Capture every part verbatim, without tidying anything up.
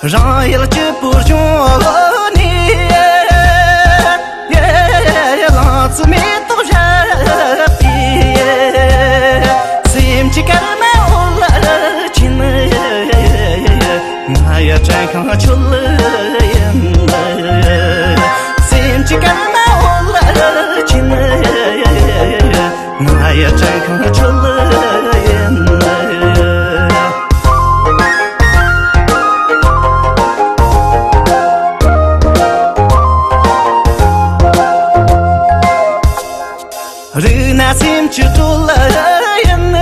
རང་ཡུལ་གཅིག་པུར་བྱུང་ནས། ལང་ཚོ་མེ་ཏོག་བཞད་པའི། སེམས་ཀྱི་སྐར་མ་འོད་ལ་ཕྱིན། ང་ཡི་དྲན་ཁང་ཁྱོད་ཡིན། སེམས་ཀྱི་སྐར་མ་འོད་ལ་ཕྱིན། ང་ཡི་དྲན་ཁང་ཁྱོད་ཡིན། རིག་ན་སེམས་ཀྱི་སྒྲོལ་ཡིན།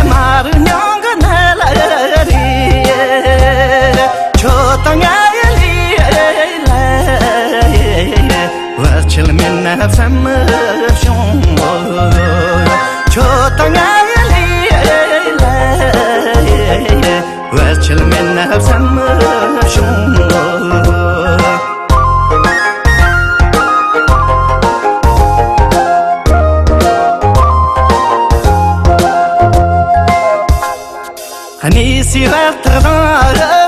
མ་རིག་མྱང་གི་ནད་ལ་རེ། ཁྱོད་དང་ང་ཡི་ལས་ལ། བར་ཆད་མེད་ན་བསམ་བྱུང་། ཁྱོད་དང་ང་ཡི་ལས་ལ། བར་ཆད་མེད་ན་བསམ་བྱུང་། གནས་སའི་བར་ཐག་རིང་།